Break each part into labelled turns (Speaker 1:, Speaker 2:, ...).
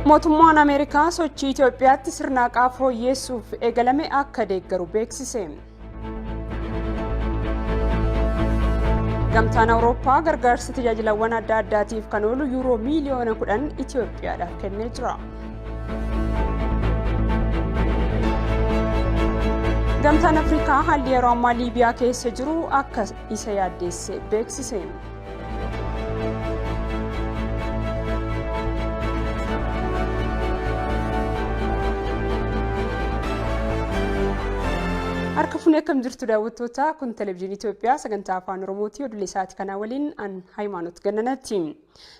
Speaker 1: Mootummaan Ameerikaa sochii Itoophiyaatti sirna haqaa fooyyeessuuf eegalame akka deeggaru beeksise. Gamtaan Awurooppaa gargaarsa tajaajilawwan adda addaatiif kan oolu yuuroo miiliyoona 10 Itoophiyaadhaaf kennee jira. Gamtaan Afrikaa haalli yeroo ammaa Liibiyaa keessa jiru akka isa yaaddeesse beeksise. Harka fuunee akkam jirtu daawwattoota, kun televizyiinii Itoophiyaa sagantaa afaan Oromooti. Oduulee sa'aatii kanaa waliin an Hayimaanot Gannanatti.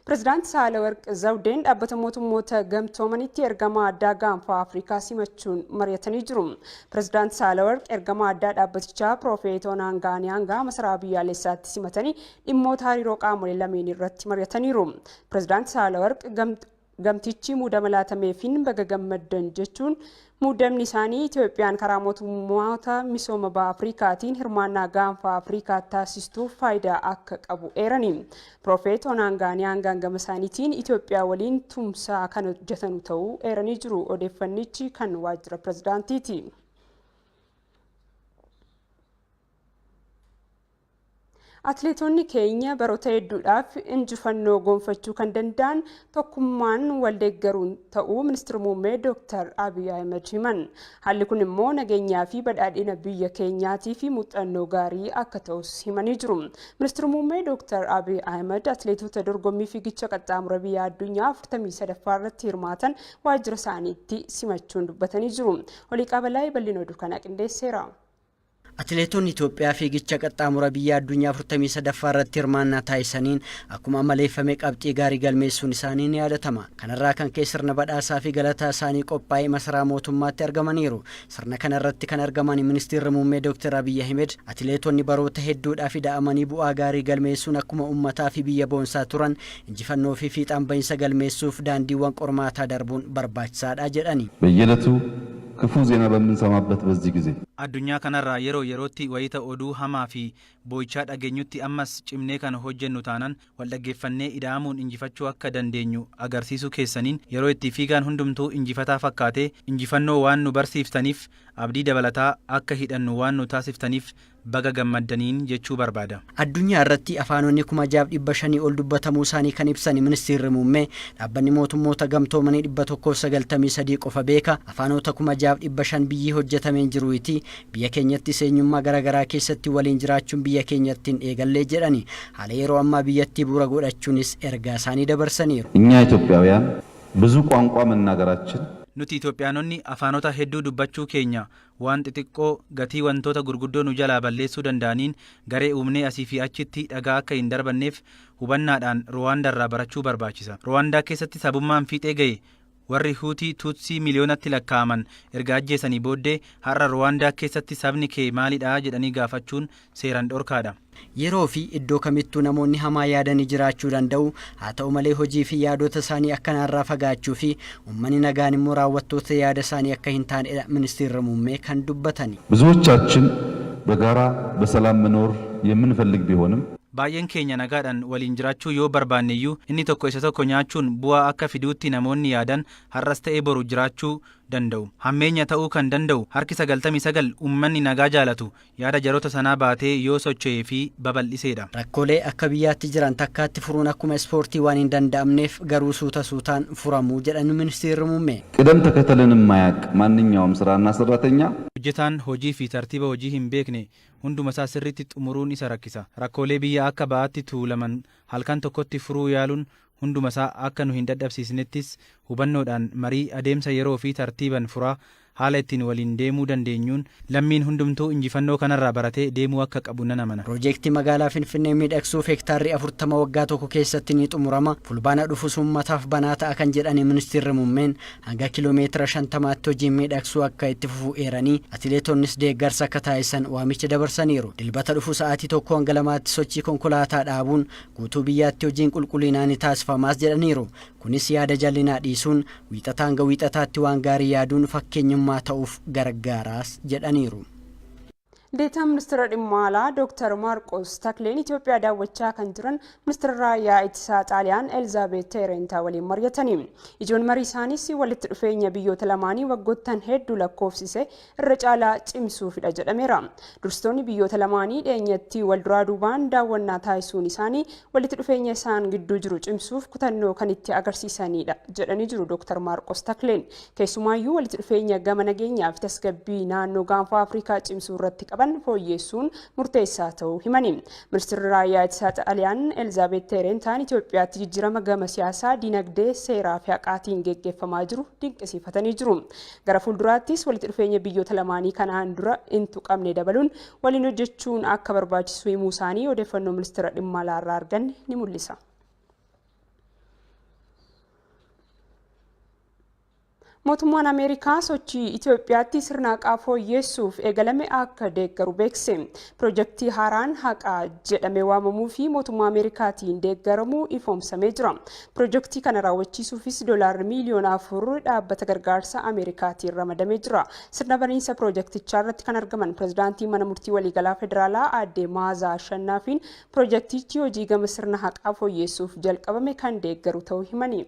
Speaker 1: Pirezidaanti Sahaalawarq Zawdeen dhaabbata mootummoota gamtoomanitti ergamaa addaa gaanfa Afrikaa simachuun mari'atanii jiru. Pirezidaanti Sahaalawarq ergamaa addaa dhaabbatichaa Piroofeet Onaangaa Niyaangaa masaraa biyyaalessaatti simatanii dhimmoota hariiroo qaamolee lameenii irratti mari'ataniiru. Pirezidaanti Sahaalawarq gamtichi muudama laatameefiin baga gammaddan jechuun, muudamni isaanii Itoophiyaan karaa mootummoota misooma baha Afrikaatiin hirmaannaa gaanfa Afrikaa taasistuuf faayidaa akka qabu eerani. Piroofeet Onaangaa Niyaangaan gama isaaniitiin Itoophiyaa waliin tumsaa kan hojjetanu ta'uu eeranii jiru. Odeeffannichi kan waajjira pirezidaantiiti. Atileetonni keenya baroota hedduudhaaf injifannoo gonfachuu kan danda'an tokkummaan wal deeggaruun ta'uu Ministirri Muummee Dooktar Abiy Ahimad himan. Haalli kun immoo nageenyaa fi badhaadhina biyya keenyaatii fi muuxannoo gaarii akka ta'us himanii jiru. Ministirri Muummee Dooktar Abiy Ahimad atileetota dorgommii fiigicha qaxxaamura biyya addunyaa 43ffaa irratti hirmaatan waajjira isaaniitti simachuun dubbatanii jiru. Oliiqaa Balaayii bal'ina oduu kana qindeesseera.
Speaker 2: Atileetonni Itoophiyaa fiigicha qaxxaamura biyya addunyaa 43ffaa irratti hirmaannaa taasisaniin akkuma amaleeffame qabxii gaarii galmeessuun isaanii ni yaadatama. Kanarraa kan ka'e sirna badhaasaa fi galataa isaanii qophaa'e masaraa mootummaatti argamaniiru. Sirna kana irratti kan argaman Ministiirri Muummee Dooktar Abiy Ahimed atileetonni baroota hedduudhaaf ida'amanii bu'aa gaarii galmeessuun akkuma ummataa fi biyya boonsaa turan injifannoo fi fiixaan bahinsa galmeessuuf daandiiwwan qormaataa darbuun barbaachisaadha jedhani.
Speaker 3: በየዕለቱ ክፉ ዜና በምንሰማበት በዚህ ጊዜ
Speaker 4: Addunyaa kanarraa yeroo yerootti wayita oduu hamaa fi boo'ichaa dhageenyutti ammas cimnee kan hojjennu taanaan wal dhaggeeffannee ida'amuun injifachuu akka dandeenyu agarsiisuu keessaniin yeroo itti fiigaan hundumtuu injifataa fakkaatee injifannoo waan nu barsiiftaniif abdii dabalataa akka hidhannu waan nu taasiftaniif baga gammaddaniin jechuu barbaada.
Speaker 2: Addunyaa irratti afaanonni 6,500 ol dubbatamuu isaanii kan ibsan Ministiirri Muummee, Dhaabbanni Mootummoota Gamtoomanii 193 qofa beeka, afaanota 6,500 biyyii hojjetameen jiruuti, biyya keenyattis eenyummaa garaagaraa keessatti waliin jiraachuun biyya keenyatti hin eegallee jedhani. Haala yeroo ammaa biyyattii bu'uura godhachuunis ergaa isaanii dabarsaniiru.
Speaker 3: እኛ ኢትዮጵያውያን ብዙ ቋንቋ መናገራችን
Speaker 4: Nuti Itoophiyaanonni afaanota hedduu dubbachuu keenya waan xixiqqoo gatii wantoota gurguddoo nu jalaa balleessuu danda'aniin garee uumnee asii fi achitti dhagaa akka hin darbanneef hubannaadhaan Ruwaandaarraa barachuu barbaachisa. Ruwaandaa keessatti sabummaan fiixee ga'e warri Huutii Tuutsii miliyoonatti lakkaa'aman erga ajjeesanii booddee har'a Ruwaandaa keessatti sabni kee maalidha jedhanii gaafachuun seeraan dhorkaadha.
Speaker 2: Yeroo fi iddoo kamittuu namoonni hamaa yaadanii jiraachuu danda'u. Haa ta'u malee hojii fi yaadota isaanii akkanaarraa fagaachuu fi uummanni nagaan immoo raawwattoota yaada isaanii akka hin taanedha Ministeerri Muummee kan dubbatani.
Speaker 3: ብዙዎቻችን በጋራ በሰላም መኖር የምንፈልግ ቢሆንም
Speaker 4: Baay'een keenya nagaadhaan waliin jiraachuu yoo barbaanne iyyuu inni tokko isa tokko nyaachuun bu'aa akka fiduutti namoonni yaadan har'as ta'ee boru jiraachuu danda'u. Hammeenya ta'uu kan danda'u harki 99 uummanni nagaa jaalatu yaada jaroota sanaa baatee yoo socho'ee fi babal'iseedha.
Speaker 2: Rakkoolee akka biyyaatti jiran takkaatti furuun akkuma ispoortii waan hin danda'amneef garuu suuta suutaan furamuu jedhan Ministeerri Muummee.
Speaker 3: ቅደም ተከተልን የማያውቅ ማንኛውም ስራና ሰራተኛ
Speaker 4: Hojjetaan hojii fi tartiiba hojii hin beekne hunduma isaa sirriitti xumuruun isa rakkisa. Rakkoolee biyya akka ba'aatti tuulaman halkan tokkotti furuu yaaluun hunduma isaa akka nu hin dadhabsiisnettis hubannoodhaan marii adeemsa yeroo fi tartiiban furaa Haala ittiin waliin deemuu dandeenyuun lammiin hundumtuu injifannoo kanarraa baratee deemuu akka qabu nan amana.
Speaker 2: Piroojeektii magaalaa Finfinnee miidhagsuuf hektaarri 40 waggaa tokko keessatti ni xumurama. Fulbaana dhufus uummataaf banaa ta'a kan jedhani Ministeerri Muummeen, hanga kiloomeetira 50tti hojiin miidhagsuu akka itti fufu eeranii, atileetonnis deeggarsa akka taasisan waamicha dabarsaniiru. Dilbata dhufu sa'aatii 1 hanga 2tti sochii konkolaataa dhaabuun guutuu biyyaatti hojiin qulqullinaa ni taasifamaas jedhaniiru. Kunis yaada jallinaa dhiisuun Wiixataa hanga Wiixataatti waan gaarii yaaduun fakkeenyummaa ta'uuf gargaaraas jedhaniiru.
Speaker 1: Deetaan Ministeera Dhimma Alaa Dooktar Maarqoos Takleen Itoophiyaa daawwachaa kan jiran Ministeera Raayyaa Ittisaa Xaaliyaan Elzaabeet Teereentaa waliin mari'atani. Ijoon marii isaaniis walitti dhufeenya biyyoota lamaanii waggoottan hedduu lakkoofsise irra caalaa cimsuufidha jedhameera. Dursitoonni biyyoota lamaanii dhiyeenyatti walduraa duubaan daawwannaa taasisuun isaanii walitti dhufeenya isaan gidduu jiru cimsuuf kutannoo kan itti agarsiisaniidha jedhanii jiru Dooktar Maarqos Takleen. Keessumaayyuu walitti dhufeenya gama nageenyaa fi tasgabbii naannoo gaanfa Afrikaa cimsuu irratti qaban fooyyeessuun murteessaa ta'uu himani. Ministirri Raayyaa Ittisaa Xaaliyaan Elzaabeet Teereentaan Itoophiyaatti jijjiirama gama siyaasaa, dinagdee, seeraa fi haqaatiin geggeeffamaa jiru dinqisiifatanii jiru. Gara fuulduraattis walitti dhufeenya biyyoota lamaanii kanaan dura hin tuqamne dabaluun waliin hojjechuun akka barbaachisu himuu isaanii odeeffannoo Ministeera Dhimma Alaarraa arganne ni mul'isa. Mootummaan Ameerikaa sochii Itoophiyaatti sirna haqaa fooyyeessuuf eegalame akka deeggaru beekse. Pirojektii haaraan haqa jedhamee waamamuu fi mootummaa Ameerikaatiin deeggaramu ifoomsamee jira. Pirojektii kana raawwachiisuufis doolaarri miiliyoona 4 dhaabbata gargaarsa Ameerikaatiin ramadamee jira. Sirna baniinsa pirojektichaa irratti kan argaman pirezidaantii mana murtii waliigalaa federaalaa aadde Maazaa Ashannaafiin pirojektichi hojii gama sirna haqaa fooyyeessuuf jalqabame kan deeggaru ta'uu himani.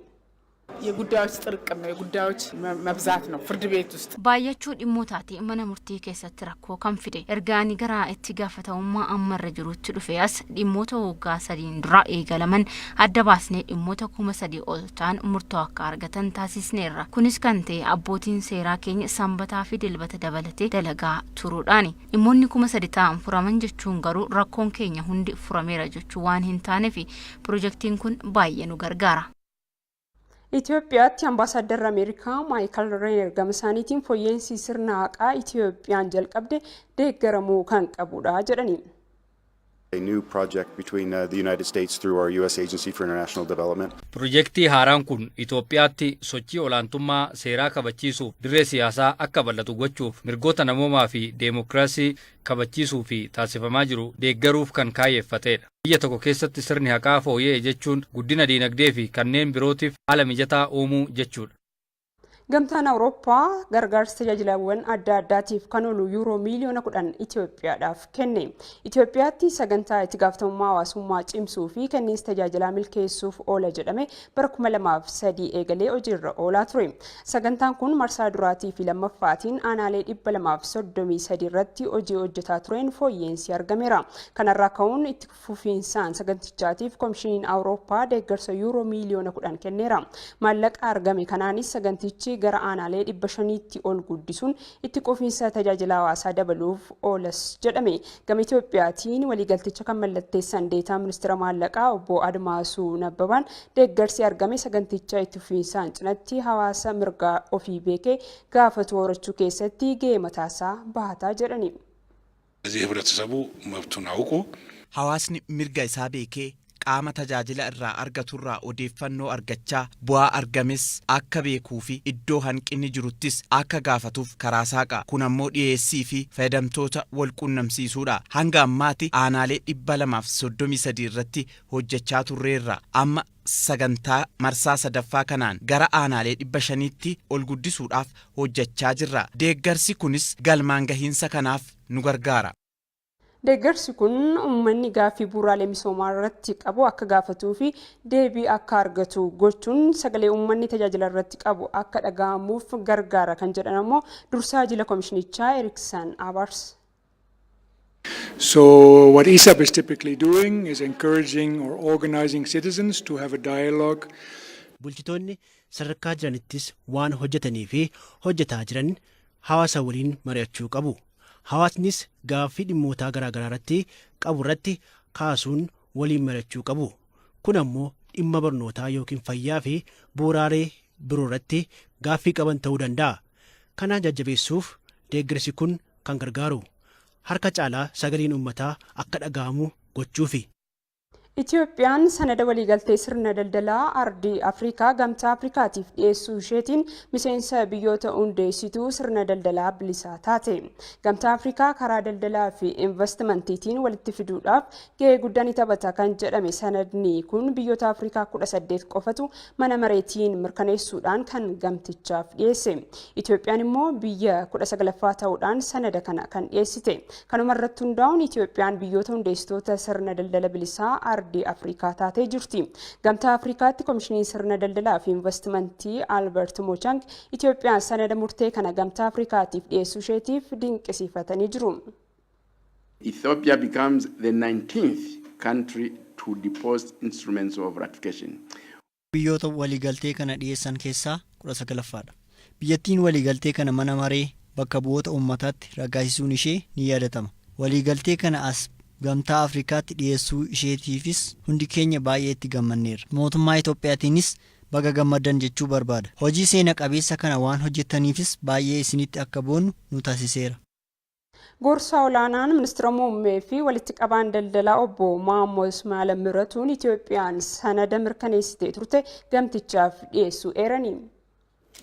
Speaker 5: የጉዳዮች ጥርቅም ነው፣ የጉዳዮች መብዛት ነው ፍርድ ቤት ውስጥ።
Speaker 6: Baay'achuu dhimmootaati mana murtii keessatti rakkoo kan fide. Erga ani gara itti gaafatamummaa amma irra jirutti dhufee as dhimmoota waggaa sadiin dura eegalaman adda baasnee dhimmoota 3,000 ol ta'an murtoo akka argatan taasisneerra. Kunis kan ta'e abbootiin seeraa keenya Sanbataa fi Dilbata dabalatee dalagaa turuudhaani. Dhimmoonni 3,000 ta'an furaman jechuun garuu rakkoon keenya hundi furameera jechuu waan hin taaneef pirojektiin kun baay'ee nu gargaara.
Speaker 1: Itoophiyaatti Ambaasaaddarri Ameerikaa Maayikal Reener gama isaaniitiin fooyya'insi sirna haqaa Itoophiyaan jalqabde deeggaramuu kan qabudha jedhani.
Speaker 7: A new project between the United States through our U.S. Agency for International Development.
Speaker 8: Pirojektii haaraan kun Itoophiyaatti sochii olaantummaa seeraa kabachiisuuf dirree siyaasaa akka bal'atu gochuuf mirgoota namoomaa fi deemokiraasii kabachiisuu fi taasifamaa jiru deeggaruuf kan kaayyeeffatedha. Biyya tokko keessatti sirni haqaa fooyya'e jechuun guddina diinagdee fi kanneen birootiif haala mijataa uumuu jechuudha.
Speaker 1: Gamtaan Awurooppaa gargaarsa tajaajilawwan adda addaatiif kan oolu yuuroo miiliyoona 10 Itoophiyaadhaaf kenne. Itoophiyaatti sagantaa itti gaafatamummaa hawaasummaa cimsuu fi kenniinsa tajaajilaa milkeessuuf oola jedhame bara 2003 eegalee hojiirra oolaa ture. Sagantaan kun marsaa duraatii fi lammaffaatiin aanaalee 233 irratti hojii hojjetaa tureen fooyya'insi argameera. Kanarraa ka'uun itti fufiinsaan sagantichaatiif Komishiniin Awurooppaa deeggarsa yuuroo miiliyoona 10 kenneera. Maallaqa argame kanaanis sagantichi gara aanaalee 500tti ol guddisuun itti quufinsa tajaajila hawaasaa dabaluuf oolas jedhame. Gama Itoophiyaatiin waliigalticha kan mallatteessan deetaa ministeera maallaqaa obbo Admaasuu Nabbabaan deeggarsi argame saganticha itti fufiinsaan cinatti hawaasa mirga ofii beekee gaafatu horachuu keessatti gahee mataasaa bahataa jedhani.
Speaker 9: እዚህ ህብረተሰቡ መብቱን አውቆ
Speaker 10: Hawaasni mirga isaa beekee qaama tajaajila irraa argaturraa odeeffannoo argachaa bu'aa argames akka beekuu fi iddoo hanqinni jiruttis akka gaafatuuf karaa saaqa. Kun ammoo dhiyeessii fi fayyadamtoota wal qunnamsiisuudha. Hanga ammaatti aanaalee 233 irratti hojjechaa turreerra. Amma sagantaa marsaa sadaffaa kanaan gara aanaalee 500tti ol guddisuudhaaf hojjechaa jirra. Deeggarsi kunis galmaan gahiinsa kanaaf nu gargaara.
Speaker 1: Deeggarsi kun uummanni gaaffii bu'uuraalee misoomaa irratti qabu akka gaafatuu fi deebii akka argatu gochuun sagalee uummanni tajaajila irratti qabu akka dhaga'amuuf gargaara kan jedhan ammoo dursaa jila komishinichaa Eriksan Abaars.
Speaker 11: So what ESAP is typically doing is encouraging or organizing citizens to have a dialogue.
Speaker 12: Bulchitoonni sadarkaa jiranittis waan hojjetanii fi hojjetaa jiran hawaasa waliin mari'achuu qabu. Hawaasnis gaaffii dhimmootaa garaagaraa irratti qabu irratti kaasuun waliin mari'achuu qabu. Kun ammoo dhimma barnootaa yookiin fayyaa fi bu'uuraalee biroo irratti gaaffii qaban ta'uu danda'a. Kana jajjabeessuuf deeggarsi kun kan gargaaru. Harka caalaa sagaleen uummataa akka dhaga'amu gochuufi.
Speaker 1: Itoophiyaan sanada waliigaltee sirna daldalaa ardii Afrikaa Gamtaa Afrikaatiif dhiyeessuu isheetiin miseensa biyyoota hundeessituu sirna daldalaa bilisaa taate. Gamtaa Afrikaa karaa daldalaa fi investimantiitiin walitti fiduudhaaf gahee guddaa ni taphata kan jedhame sanadni kun biyyoota Afrikaa 18 qofatu mana mareetiin mirkaneessuudhaan kan gamtichaaf dhiyeesse. Itoophiyaan immoo biyya 19ffaa ta'uudhaan sanada kana kan dhiyeessite. Kanuma irratti hundaa'uun Itoophiyaan biyyoota hundeessitoota sirna daldala bilisaa ardii Afrikaa taatee jirti. Gamtaa Afrikaatti Komishinii Sirna Daldalaa fi Investimentii Albert Mochang Itoophiyaan sanada murtee kana Gamtaa Afrikaatiif dhiyeessuu isheetiif dinqisiifatanii jiru.
Speaker 13: Ethiopia becomes the 19th country to deposit instruments of ratification.
Speaker 14: Biyyoota waliigaltee kana dhiyeessan keessaa 19ffaadha. Biyyattiin waliigaltee kana mana maree bakka bu'oota uummataatti raggaasisuun ishee ni yaadatama. Waliigaltee kana as Gamtaa Afrikaatti dhiyeessuu isheetiifis hundi keenya baay'ee itti gammanneerra. Mootummaa Itoophiyaatiinis baga gammaddan jechuu barbaada. Hojii seena qabeessa kana waan hojjettaniifis baay'ee isinitti akka boonnu nu taasiseera.
Speaker 1: Gorsaa olaanaan ministeera muummee fi walitti qabaan daldalaa obbo Maammoo Ismaa'eel Miratuun Itoophiyaan sanada mirkaneessitee turte gamtichaaf dhiyeessuu eerani.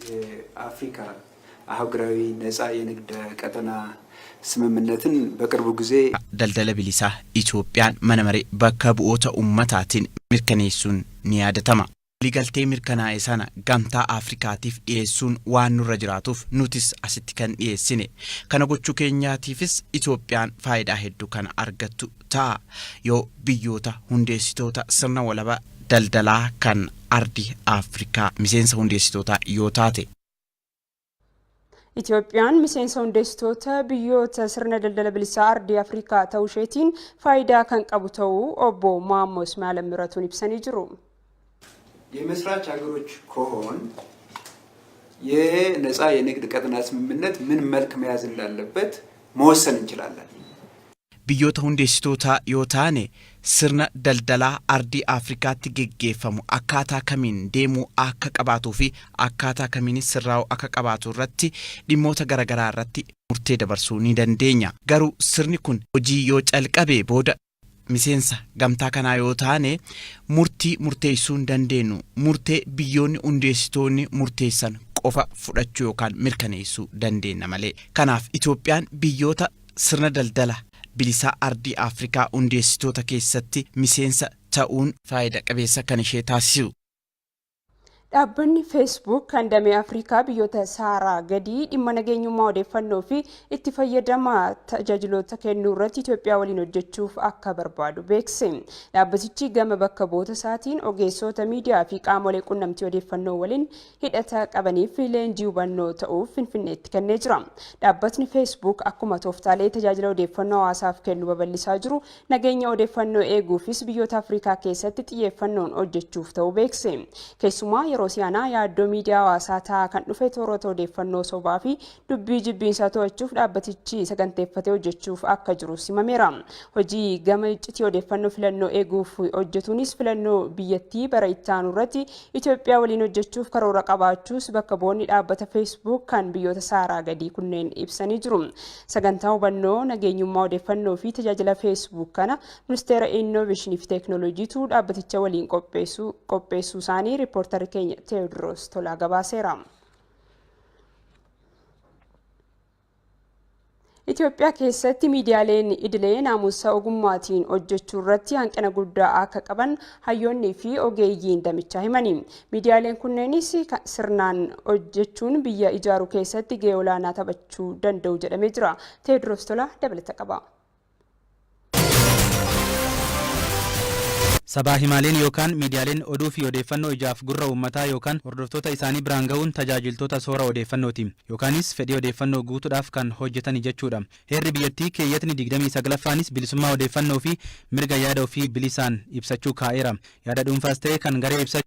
Speaker 15: የአፍሪካ አህጉራዊ ነጻ የንግድ ቀጠና ስምምነትን በቅርቡ ጊዜ
Speaker 10: Daldala bilisaa Itoophiyaan mana maree bakka bu'oota ummataatiin mirkaneessuun ni yaadatama. Waliigaltee mirkanaa'e sana Gamtaa Afrikaatiif dhiyeessuun waan nurra jiraatuuf nutis asitti kan dhiyeessine. Kana gochuu keenyaatiifis Itoophiyaan faayidaa hedduu kan argattu ta'a. Yoo biyyoota hundeessitoota sirna walaba daldalaa kan ardii Afrikaa miseensa hundeessitootaa yoo taate.
Speaker 1: Itoophiyaan miseensa hundeessitoota biyyoota sirna daldala bilisaa ardii Afrikaa ta'uu isheetiin faayidaa kan qabu ta'uu obbo Maammoo Ismaa'eel Miratuun ibsanii jiru.
Speaker 15: የመስራች ሀገሮች ከሆን የነፃ የንግድ ቀጠና ስምምነት ምን መልክ መያዝ እንዳለበት መወሰን እንችላለን።
Speaker 10: Biyyoota hundeessitootaa yoo taane, sirna daldalaa ardii Afrikaatti geggeeffamu akkaataa kamiin deemuu akka qabaatuu fi akkaataa kamiinis sirraa'uu akka qabaatu irratti dhimmoota garaagaraa irratti murtee dabarsuu ni dandeenya. Garuu sirni kun hojii yoo calqabe booda miseensa gamtaa kanaa yoo taane, murtii murteessuu hin dandeenyu. Murtee biyyoonni hundeessitoonni murteessan qofa fudhachuu yookaan mirkaneessuu dandeenya malee. Kanaaf Itoophiyaan biyyoota sirna daldala bilisaa ardii Afrikaa hundeessitoota keessatti miseensa ta'uun faayida qabeessa kan ishee taasisu.
Speaker 1: Dhaabbanni Facebook kan damee Afrikaa biyyoota Saaraa gadii dhimma nageenyummaa odeeffannoo fi itti fayyadama tajaajiloota kennuu irratti Itoophiyaa waliin hojjechuuf akka barbaadu beekse. Dhaabbatichi gama bakka bu'oota isaatiin ogeessota miidiyaa fi qaamolee quunnamtii odeeffannoo waliin hidhata qabaniif leenjii hubannoo ta'uuf Finfinneetti kennee jira. Dhaabbatni Facebook akkuma tooftaalee tajaajila odeeffannoo hawaasaaf kennu babal'isaa jiru, nageenya odeeffannoo eeguufis biyyoota Afrikaa keessatti xiyyeeffannoon hojjechuuf ta'uu beekse. Keessumaa yeroo si'anaa yaaddoo miidiyaa hawaasaa ta'aa kan dhufe toorota odeeffannoo sobaa fi dubbii jibbiinsaa to'achuuf dhaabbatichi saganteeffatee hojjechuuf akka jiru himameera. Hojii gama iccitii odeeffannoo filannoo eeguuf hojjetuunis filannoo biyyattii bara itti aanu irratti Itoophiyaa waliin hojjechuuf karoora qabaachuus bakka bu'oonni dhaabbata Facebook kan biyyoota Saaraa gadii kunneen ibsanii jiru. Sagantaa hubannoo nageenyummaa odeeffannoo fi tajaajila Facebook kana Ministeera Innoveeshinii fi Teekinooloojiitu dhaabbaticha waliin qopheessuu isaanii riippoortarri keenya Teewodiroos Tolaa gabaaseera. Itoophiyaa keessatti miidiyaaleen idilee naamusa ogummaatiin hojjechuu irratti hanqina guddaa akka qaban hayyoonnii fi ogeeyyiin damichaa himani. Miidiyaaleen kunneenis sirnaan hojjechuun biyya ijaaruu keessatti gahee olaanaa taphachuu danda'u jedhamee jira. Teewodiroos Tolaa dabalata qaba.
Speaker 4: Sabaa himaaleen yookaan miidiyaaleen oduu fi odeeffannoo ijaaf gurra uummataa yookaan hordoftoota isaanii biraan ga'uun tajaajiltoota soora odeeffannooti. Yookaanis fedhii odeeffannoo guutuudhaaf kan hojjetani jechuudha. Heerri biyyattii keeyyatni 29ffaanis bilisummaa odeeffannoo fi mirga yaada ofii bilisaan ibsachuu kaa'eera. Yaada dhuunfaas ta'e kan garee ibsachuu,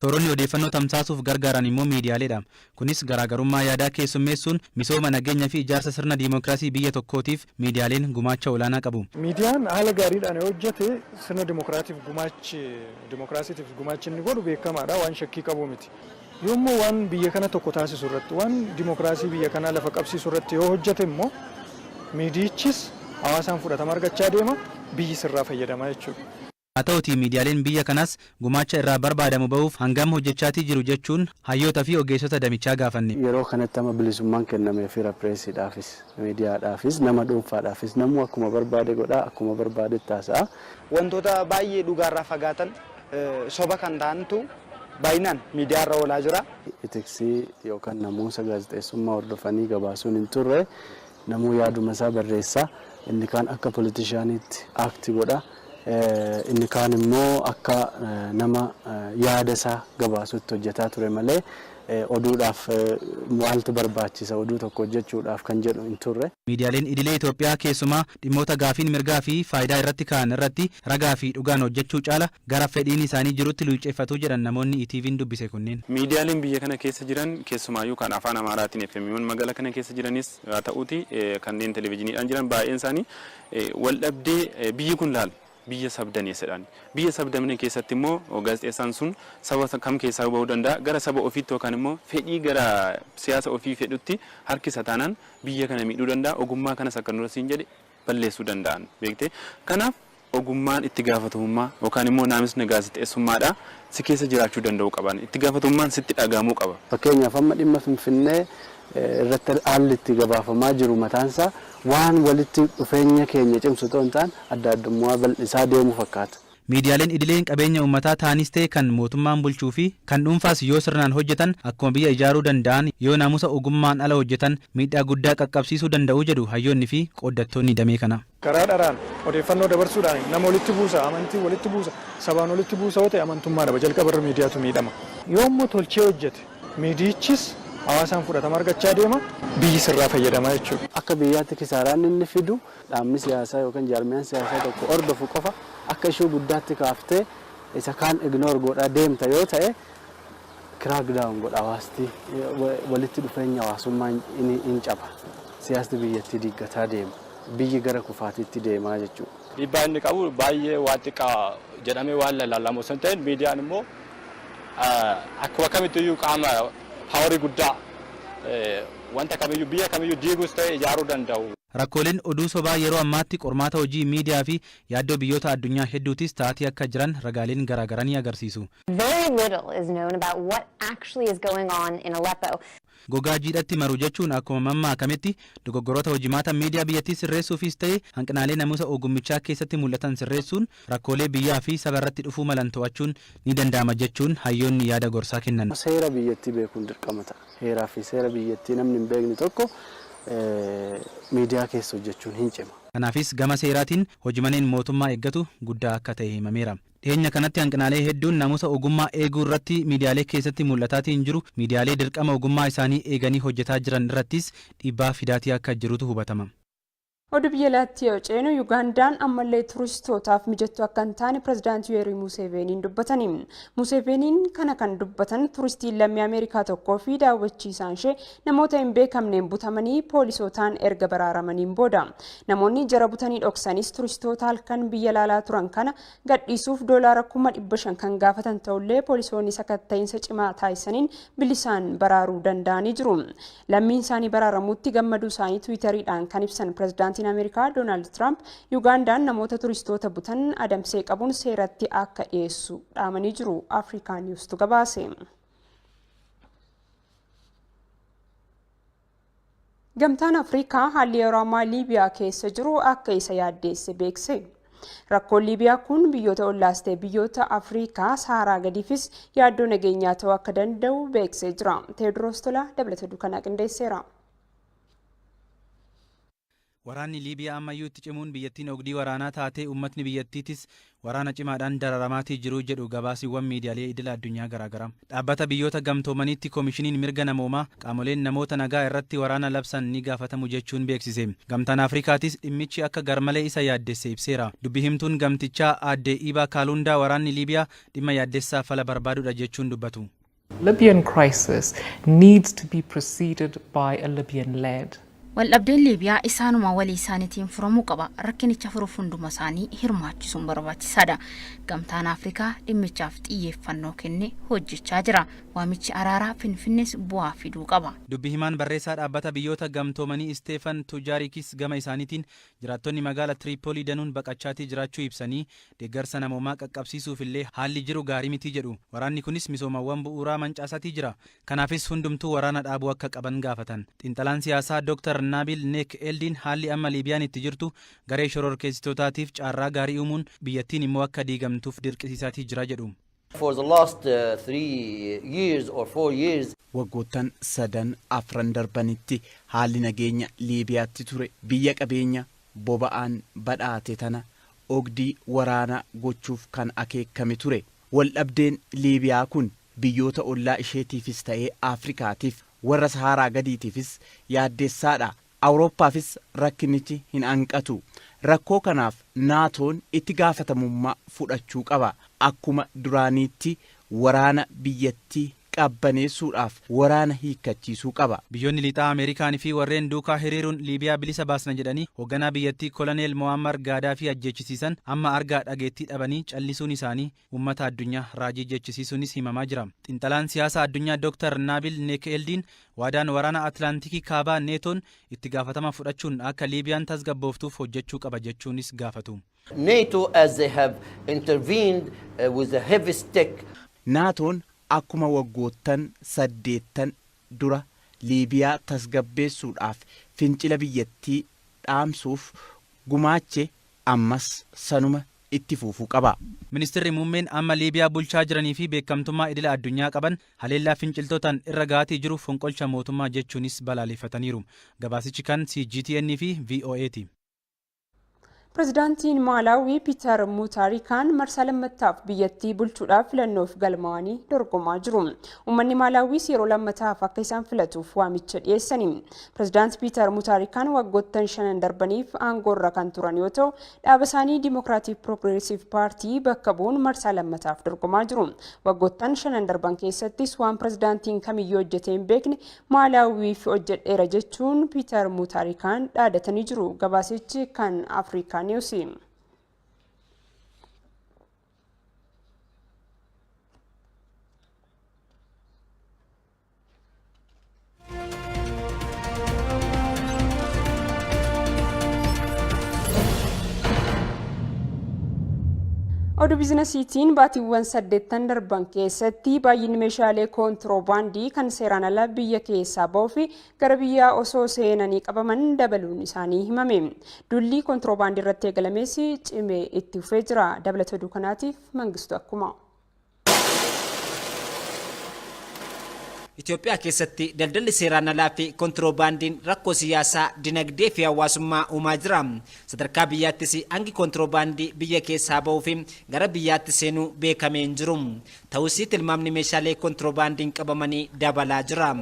Speaker 4: tooronni odeeffannoo tamsaasuuf gargaaran immoo miidiyaaleedha. Kunis garaagarummaa yaadaa keessummeessuun misooma, nageenya fi ijaarsa sirna diimokiraasii biyya tokkootiif miidiyaaleen gumaacha olaanaa qabu.
Speaker 11: Miidiyaan haala gaariidhaan yoo hojjete sirna dimokiraatiif gumaachi dimokiraasiitiif gumaachi inni godhu beekamaadha, waan shakkii qabu miti. Yommuu waan biyya kana tokko taasisu irratti, waan dimokiraasii biyya kanaa lafa qabsiisu irratti yoo hojjete immoo, miidiyichis hawaasaan fudhatama argachaa deema, biyyi sirraa fayyadama jechuudha.
Speaker 4: Haa ta'utii miidiyaaleen biyya kanaas gumaacha irraa barbaadamu bahuuf hangam hojjechaatii jiru jechuun hayyoota fi ogeessota damichaa gaafanne.
Speaker 16: Yeroo kanatti amma bilisummaan kennameefiira pireesiidhaafis, miidiyaadhaafis, nama dhuunfaadhaafis, namuu akkuma barbaade godha, akkuma barbaadetti haasa'a.
Speaker 17: Wantoota baay'ee dhugaarraa fagaatan, soba kan ta'antu baay'inaan miidiyaarra oolaa jira.
Speaker 16: Ethics yookaan namuusa gaazexeessummaa hordofanii gabaasuun hin turre. Namuu yaaduma isaa barreessa. Inni kaan akka politicianiitti act godha. Inni kaan immoo akka nama yaada isaa gabaasutti hojjetaa ture malee, oduudhaaf maaltu barbaachisa, oduu tokko hojjechuudhaaf kan jedhu hin turre.
Speaker 4: Miidiyaaleen idilee Itoophiyaa keessumaa dhimmoota gaafiin mirgaa fi faayidaa irratti ka'an irratti ragaa fi dhugaan hojjechuu caala gara fedhiin isaanii jirutti luucceeffatuu jedhan namoonni ETV'n dubbise kunneen.
Speaker 18: Miidiyaaleen biyya kana keessa jiran, keessumaayyuu kan afaan Amaaraatiin FM'n magaalaa kana keessa jiranis haa ta'uuti, kanneen televezyiiniidhaan jiran baay'een isaanii wal dhabdee biyyi kun laal biyya sabdaneessadhaan. Biyya sabdamne keessatti immoo gaazexeessaan sun saba kam keessaa bahuu danda'a, gara saba ofiitti yookaan immoo fedhii gara siyaasa ofii fedhutti harkisa taanaan biyya kana miidhuu danda'a. Ogummaa kanas akka dura siin jedhe balleessuu danda'an beekte. Kanaaf ogummaan itti gaafatamummaa yookaan immoo naamusni gaazexeessummaadha si keessa jiraachuu danda'uu qaban. Itti gaafatamummaan sitti dhagahamuu qaba.
Speaker 16: Fakkeenyaaf, amma dhimma Finfinnee irratti haalli itti gabaafamaa jiru mataansaa waan walitti dhufeenya keenya cimsu ta'uu hin taane, adda addummaa bal'isaa deemuu fakkaata.
Speaker 4: Miidiyaaleen idileen qabeenya uummataa ta'anis ta'e kan mootummaan bulchuu fi kan dhuunfaas yoo sirnaan hojjetan akkuma biyya ijaaruu danda'an, yoo naamusa ogummaan ala hojjetan miidhaa guddaa qaqqabsiisuu danda'u jedhu hayyoonni fi qooddattoonni damee kana.
Speaker 11: Karaa dharaan odeeffannoo dabarsuudhaan nama walitti buusa, amantii walitti buusa, sabaan walitti buusa yoo ta'e, amantummaa dhaba. Jalqabarra miidiyaatu miidhama. Yoo immoo tolchee hojjete, miidiyichis hawaasaan fudhatama argachaa deema, biyyi sirraa fayyadama jechuudha.
Speaker 16: Akka biyyaatti kisaaraan inni fidu, dhaabni siyaasaa yookaan jaarmiyaan siyaasaa tokko hordofu qofa akka ishuu guddaatti kaaftee isa kaan ignore godhaa deemta yoo ta'e, crackdown godha hawaasti, walitti dhufeenya hawaasummaa hin caba. Siyaasni biyyattii diiggataa deema. Biyyi gara kufaatiitti deemaa jechuudha.
Speaker 19: Dhiibbaa inni qabu baay'ee waan xiqqaa jedhamee waan ilaalamu osoo hin ta'in, miidiyaan immoo akkuma kamittiyyuu qaama power guddaa wanta kamiyyuu, biyya kamiyyuu diiguus ta'e ijaaruu danda'u.
Speaker 4: Rakkooleen oduu sobaa yeroo ammaatti qormaata hojii miidiyaa fi yaaddoo biyyoota addunyaa hedduutis ta'atii akka jiran ragaaleen garaagaraa ni agarsiisu.
Speaker 20: Very little is known about what actually is going on in Aleppo.
Speaker 4: Gogaa jiidhatti maru jechuun akkuma mammaakametti, dogoggoroota hojimaata miidiyaa biyyattii sirreessuufis ta'e hanqinaalee namuusa ogummichaa keessatti mul'atan sirreessuun rakkoolee biyyaa fi saba irratti dhufuu malan to'achuun ni danda'ama jechuun hayyoonni yaada gorsaa kennan.
Speaker 16: Seera biyyattii beekuun dirqama ta'a. Heeraa fi seera biyyattii namni hin beekne tokko miidiyaa keessa hojjechuun hin cima.
Speaker 4: Kanaafis gama seeraatiin hojimaneen mootummaa eeggatu guddaa akka ta'e himameera. Dhiyeenya kanatti hanqinaalee hedduun namuusa ogummaa eeguu irratti miidiyaalee keessatti mul'ataatiin jiru miidiyaalee dirqama ogummaa isaanii eeganii hojjetaa jiran irrattis dhiibbaa fidaatii akka jirutu hubatama.
Speaker 1: Oduu biyya alaatti yoo ceenu, Yugaandaan ammallee turistootaaf mijattuu akka hin taane pirezidaantii Yuweerii Museeveeniin dubbatani. Museeveeniin kana kan dubbatan turistiin lammii Ameerikaa tokkoo fi daawwachiisaan ishee namoota hin beekamneen butamanii poolisootaan erga baraaramaniin booda. Namoonni jara butanii dhoksanis turistoota halkan biyya ilaalaa turan kana gadhiisuuf $500,000 kan gaafatan ta'ullee, poolisoonni sakatta'iinsa cimaa taasisaniin bilisaan baraaruu danda'anii jiru. Lammiin isaanii baraaramuutti gammaduu isaanii Tiwiiteriidhaan kan ibsan pirezidaantiin Ameerikaa Doonaald Tiraamp, Yugaandaan namoota turistoota butan adamsee qabuun seeratti akka dhiyeessu dhaamanii jiru. Afrikaa Niwustu gabaase. Gamtaan Afrikaa haalli yeroo ammaa Liibiyaa keessa jiru akka isa yaaddeesse beekse. Rakkoon Liibiyaa kun biyyoota ollaas ta'e biyyoota Afrikaa Saaraa gadiifis yaaddoo nageenyaa ta'uu akka danda'u beeksisee jira. Teewodiroos Tolaa dabalata oduu kanaa qindeesseera.
Speaker 4: Waraanni Liibiyaa ammayyuu itti cimuun biyyattiin ogdii waraanaa taatee uummatni biyyattiitis waraana cimaadhaan dararamaatii jiru jedhu gabaasiiwwan miidiyaalee idila addunyaa garaagaraa. Dhaabbata Biyyoota Gamtoomaniitti koomishiniin mirga namoomaa qaamoleen namoota nagaa irratti waraana labsan ni gaafatamu jechuun beeksise. Gamtaan Afrikaatis dhimmichi akka garmalee isa yaaddesse ibseera. Dubbi himtuun gamtichaa aadde Iibaa Kaaluundaa waraanni Liibiyaa dhimma yaaddessaa fala barbaadudha jechuun dubbatu.
Speaker 5: Libyan crisis needs to be preceded by a Libyan-led
Speaker 6: Waldhabdeen Liibiyaa isaanuma walii isaaniitiin furamuu qaba. Rakkinicha furuuf hunduma isaanii hirmaachisuun barbaachisaadha. Gamtaan Afrikaa dhimmichaaf xiyyeeffannoo kennee hojjechaa jira. Waamichi araaraa Finfinnees bu'aa fiduu qaba.
Speaker 4: Dubbi himaan barreessaa dhaabbata biyyoota gamtoomanii Isteefan Tujaarikis gama isaaniitiin jiraattonni magaala Tiriipoolii danuun baqachaatii jiraachuu ibsanii deeggarsa namoomaa qaqqabsiisuuf illee haalli jiru gaarii miti jedhu. Waraanni kunis misoomawwan bu'uuraa mancaasatii jira. Kanaafis hundumtuu waraana dhaabuu akka qaban gaafatan. Xiinxalaan siyaasaa Dr. Naabil Neek Eldiin haalli amma Liibiyaan itti jirtu garee shororkeessitootaatiif carraa gaarii uumuun biyyattiin immoo akka diigamtuuf dirqisiisaatii jira jedhu.
Speaker 21: For the last 3 years or 4 years,
Speaker 10: Waggoottan sadan afran darbanitti haalli nageenya Liibiyaatti ture biyya qabeenya boba'aan badhaate tana ogdii waraanaa gochuuf kan akeekame ture. Waldhabdeen Liibiyaa kun biyyoota ollaa isheetiifis ta'ee Afrikaatiif, warra Saharaa gadiitiifis yaaddeessaadha. Awurooppaafis rakkinichi hin hanqatu. Rakkoo kanaaf Naatoon itti gaafatamummaa fudhachuu qaba. Akkuma duraaniitti waraana biyyattii qabbaneessuudhaaf waraana hiikkachiisuu qaba.
Speaker 4: Biyyoonni lixaa Ameerikaan fi warreen duukaa hiriiruun Liibiyaa bilisa baasna jedhanii hoogganaa biyyattii Koloneel Mo'ammar Gaadaafii ajjeechisiisan amma argaa dhageettii dhabanii callisuun isaanii uummata addunyaa raajii jechisiisuunis himamaa jira. Xiinxalaan siyaasaa addunyaa Dr. Naabil Nekeeldiin waadaan waraana Atlaantikii kaabaa Neetoon itti gaafatama fudhachuun akka Liibiyaan tasgabbooftuuf hojjechuu qaba jechuunis gaafatu.
Speaker 21: NATO, as they have intervened with a heavy stick,
Speaker 10: Naatoon akkuma waggoottan 8 dura Liibiyaa tasgabbeessuudhaaf, fincila biyyattii dhaamsuuf gumaache, ammas sanuma itti fufuu qaba.
Speaker 4: Ministeerri muummeen amma Liibiyaa bulchaa jiranii fi beekamtummaa idila addunyaa qaban haleellaa finciltootaan irra gaatii jiru fonqolcha mootummaa jechuunis balaaleffataniiru. Gabaasichi kan CGTN fi VOAti.
Speaker 1: Pireezidaantiin Maalaawii Piiter Mutaarikaan marsaa lammataaf biyyattii bulchuudhaaf filannoof galmaa'anii dorgomaa jiru. Uummanni Maalaawwiis yeroo lammataaf akka isaan filatuuf waamicha dhiyeessani. Pireezidaant Piiter Mutaarikaan waggoottan shanan darbaniif aangoorra kan turan yoo ta'u, dhaaba isaanii Democratic Progressive Party bakka bu'uun marsaa lammataaf dorgomaa jiru. Waggoottan shanan darban keessattis waan pireezidaantiin kamiyyuu hojjetee hin beekne Maalaawwiif hojjedheera jechuun Piiter Mutaarikaan dhaadatanii jiru. Gabaasichi kan Afrikaa News. Oduu biizinasiitiin, baatiiwwan 8 darban keessatti baay'inni meeshaalee koontiroobaandii kan seeraan ala biyya keessaa ba'uu fi gara biyyaa osoo seenanii qabaman dabaluun isaanii himame. Duulli koontiroobaandii irratti eegalames cimee itti fufee jira. Dabalata oduu kanaatiif Mangistu akkuma.
Speaker 22: Itoophiyaa keessatti daldalli seeraan alaa fi kontiroobaandiin rakkoo siyaasaa, dinagdee fi hawaasummaa uumaa jira. Sadarkaa biyyaattis hangi kontiroobaandii biyya keessaa bahuu fi gara biyyaatti seenuu beekamee hin jiru. Ta'us, tilmaamni meeshaalee kontiroobaandiin qabamanii dabalaa jira.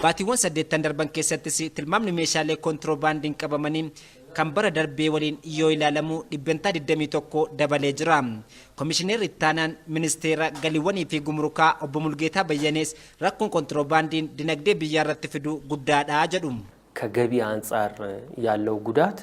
Speaker 22: Baatiiwwan 8 darban keessattis tilmaamni meeshaalee kontiroobaandiin qabamanii kan bara darbee waliin yoo ilaalamu 21% dabalee jira. Komishineerri ittaanaan ministeera galiiwwanii fi gumrukaa obbo Mulgeetaa Bayyanees rakkoon kontiroobaandiin dinagdee biyyaa irratti fidu guddaadha jedhu.
Speaker 23: ከገቢ አንጻር ያለው ጉዳት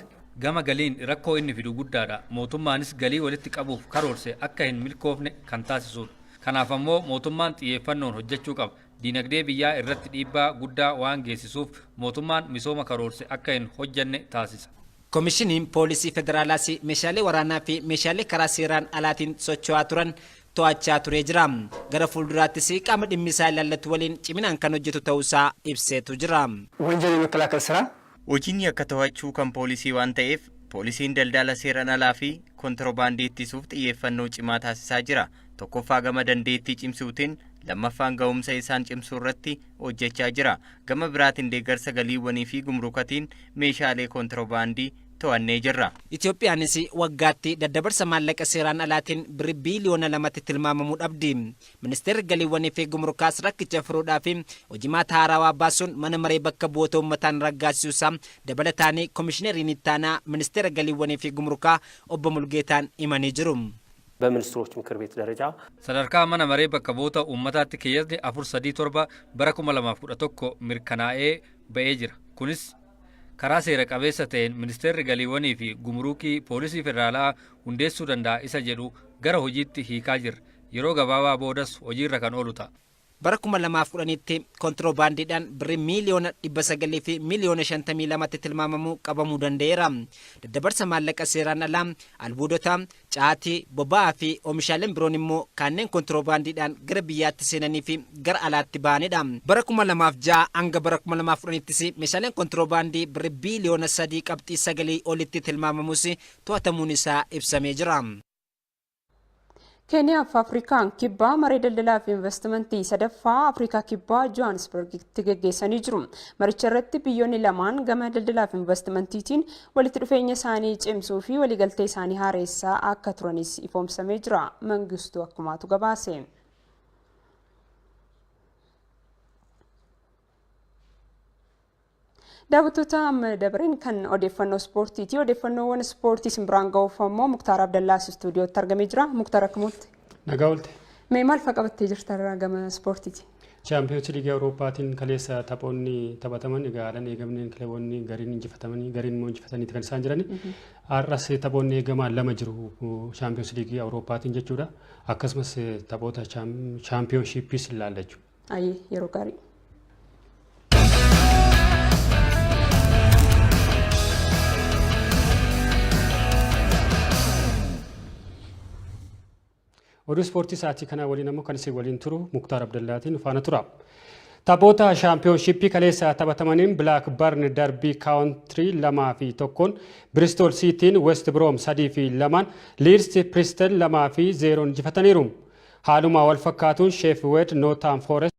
Speaker 8: Gama galiin rakkoo inni fidu guddaadha. Mootummaanis galii walitti qabuuf karoorse akka hin milkoofne kan taasisudha. Kanaaf ammoo mootummaan xiyyeeffannoon hojjechuu qaba. Diinagdee biyyaa irratti dhiibbaa guddaa waan geessisuuf mootummaan misooma karoorse akka hin hojjenne taasisa.
Speaker 22: Komishiniin poolisii federaalaas meeshaalee waraanaa fi meeshaalee karaa seeraan alaatiin socho'aa turan to'achaa turee jira. Gara fuulduraattis qaama dhimmi isaa ilaallatu waliin ciminaan kan hojjetu ta'uusaa ibseetu jira.
Speaker 24: ወንጀል የመከላከል ስራ
Speaker 25: Hojiin yakka to'achuu kan poolisii waan ta'eef, poolisiin daldala seeraan alaa fi kontiroobaandii ittisuuf xiyyeeffannoo cimaa taasisaa jira. Tokkoffaa gama dandeettii cimsuutiin, lammaffaan ga'umsa isaan cimsuu irratti hojjechaa jira. Gama biraatiin deeggarsa galiiwwanii fi gumrukatiin meeshaalee kontiroobaandii to'annee jirra.
Speaker 22: Itoophiyaanis waggaatti daddabarsa maallaqa seeraan alaatiin birri biiliyoona 2tti tilmaamamuu dhabdi. Ministeerri galiiwwanii fi gumrukaas rakkicha furuudhaaf hojimaata haarawaa baasuun mana maree bakka bu'oota uummataan raggaasisuusaa dabalataanii komishineriin ittaanaa ministeera galiiwwanii fi gumrukaa obbo Mulgeetaan himanii jiru.
Speaker 23: በሚኒስትሮች ምክር ቤት ደረጃ
Speaker 8: Sadarkaa mana maree bakka bu'oota uummataatti keeyyatni 437 bara 2011 mirkanaa'ee ba'ee jira. Kunis karaa seera qabeessa ta'een ministeerri galiiwwanii fi gumuruukii poolisii federaalaa hundeessuu danda'a isa jedhu gara hojiitti hiikaa jirra. Yeroo gabaabaa boodas hojiirra kan oolu ta'a.
Speaker 22: Bara 2010tti kontiroobaandiidhaan birrii miiliyoona 900 fi miiliyoona 52tti tilmaamamu qabamuu danda'eera. Daddabarsa maallaqa seeraan alaa, albuudota, caatii, boba'aa fi oomishaaleen biroon immoo kanneen kontiroobaandiidhaan gara biyyaatti seenanii fi gara alaatti bahanidha. Bara 2006 hanga bara 2010ttis meeshaaleen kontiroobaandii birrii biiliyoona 3.9 olitti tilmaamamus to'atamuun isaa ibsamee jira.
Speaker 1: Keeniyaa fi Afrikaan Kibbaa maree daldalaa fi investimentii sadaffaa Afrikaa Kibbaa Johannesburgitti geggeessanii jiru. Maricha irratti biyyoonni lamaan gama daldalaa fi investimentiitiin walitti dhufeenya isaanii cimsuu fi waliigaltee isaanii haaressaa akka turanis ifoomsamee jira. Mangistuu akkumaatu gabaase. Daawwattoota, amma dabareen kan odeeffannoo ispoortiiti. Odeeffannoowwan ispoortii simbiraan ga'uuf ammoo Muktaar Abdallaas istuudiyootti argamee jira. Muktaar, akkamitti?
Speaker 2: Nagaa oolte.
Speaker 1: Mee maal fa'a qabattee jirta gama ispoortiiti?
Speaker 2: Chaampiyoonsi Liigii Awurooppaatiin kaleessa taphoonni taphataman egaa haalaan eegamneen kilaboonni gariin injifatamanii, gariin immoo injifatanii kan isaan jirani. Har'as taphoonni eegaman lama jiru Chaampiyoonsi Liigii Awurooppaatiin jechuudha. Akkasumas taphoota chaampiyoonshiippiis ilaalla jechuudha.
Speaker 1: Ayyee, yeroo gaarii.
Speaker 2: Oduu ispoortii sa'aatii kanaa waliin ammoo kan isin waliin turu Muktaar Abdallaatiin faana tura. Taphoota shaampiyoonshiippii kaleessa taphatamaniin Bilaakbarn Darbii Kaawuntirii 2-1n, Biristool Siitiin West Biroom 3-2n, Liids Piristen 2-0n injifataniiru. Haaluma wal fakkaatuun Sheefweed Nootaan Foorest